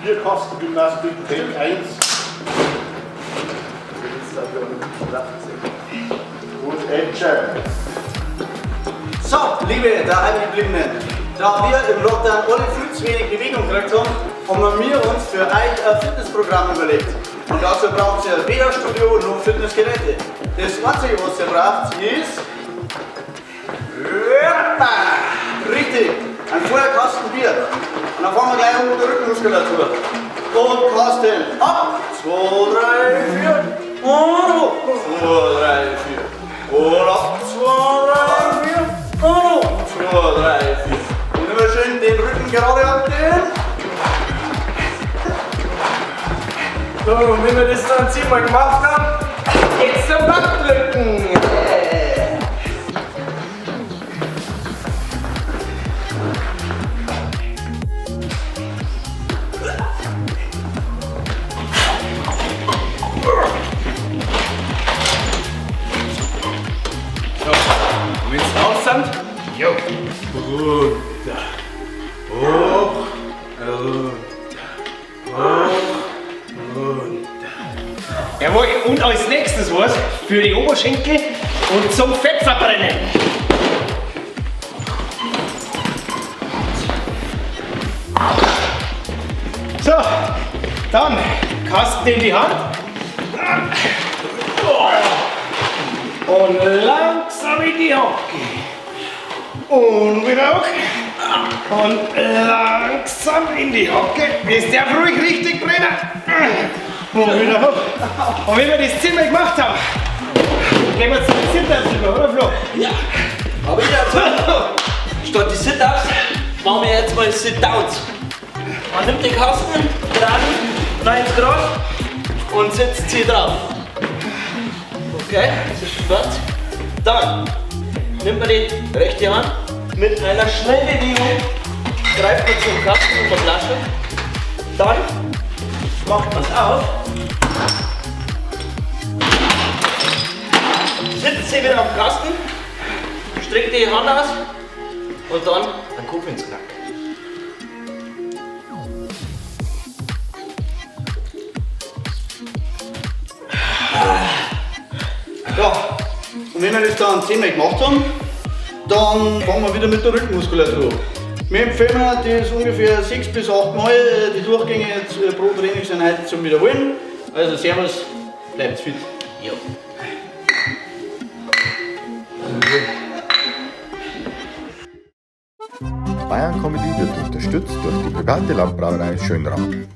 Bierkastengymnastik Take 1. Und Action. So, liebe Daheimgebliebenen, da wir im Lockdown alle viel zu wenig Bewegung gekriegt haben, haben wir uns für euch ein Fitnessprogramm überlegt. Und dazu braucht ihr weder Studio noch Fitnessgeräte. Das Einzige, was ihr braucht, ist. Richtig, ein voller Kasten Bier. Und dann fangen wir gleich an mit der Rückenmuskulatur. Und Kasten ab. 2, 3, 4. Und hoch. 2, 3, 4. Und ab. 2, 3, 4. Und hoch. 2, 3, 4. Und immer schön den Rücken gerade halten. So, und wenn wir das dann 7-mal gemacht haben, geht's zum Bankdrücken. So, und wenn's raus sind, jo. Runter. Hoch, runter. Hoch, runter. Jawohl, und als nächstes was für die Oberschenkel und zum Fettverbrennen. So, dann Kasten in die Hand. Und langsam in die Hocke. Und wieder hoch. Und langsam in die Hocke. Es darf ruhig richtig brennen. Und wieder hoch. Und wenn wir das zehnmal gemacht haben, gehen wir zu den Sit-Ups über, oder Flo? Ja. Aber ich dazu, statt die Sit-Ups, machen wir jetzt mal Sit-Downs. Man nimmt den Kasten, gerade 90 Grad und setzt sie drauf. Okay, das ist schon Platz. Dann nimmt man die rechte Hand mit einer schnellen Bewegung, greift man zum Kasten und der Flasche. Dann macht man es auf, sitzt sie wieder am Kasten, streckt die Hand aus und dann ein Kopf ins Knack. Ja, und wenn wir das dann 10-mal gemacht haben, dann fangen wir wieder mit der Rückenmuskulatur an. Wir empfehlen das ungefähr 6 bis 8 Mal die Durchgänge jetzt pro Trainingseinheit zum Wiederholen. Also Servus, bleibt fit. Ja. Bayern Comedy wird unterstützt durch die private Landbrauerei Schönram.